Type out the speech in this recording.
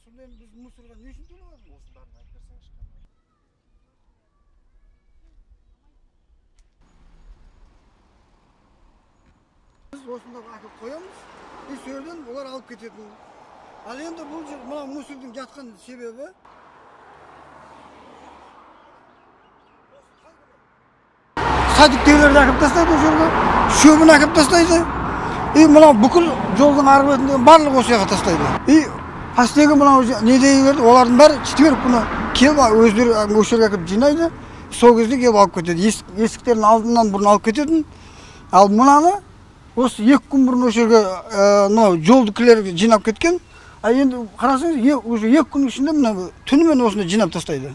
Сонда енді біз мусорға не үшін төлеп жатырмыз? Осының бәрін айтып берсеңізші. Біз осында әкеліп қоямыз, и сол жерден олар алып кететін. Ал енді бұл жер, мына мусордың жатқан себебі садиктегілерді әкеліп тастайды, ол жерге шөбін әкеліп тастайды. И мынау бүкіл жолдың арғы бетіндегі барлығы осы жаққа тастайды. И пастегі мынау недегілерді, олардың бәрі четверг күні келіп өздері осы жерге әкеліп жинайды. Сол кезде келіп алып кетеді. Есіктердің алдынан бұрын алып кететін. Ал мынаны осы 2 күн бұрын осы жерге, мынау жолдікілер жинап кеткен. А енді қарасаңыз, уже 2 күннің ішінде мына түнімен осыны жинап тастайды.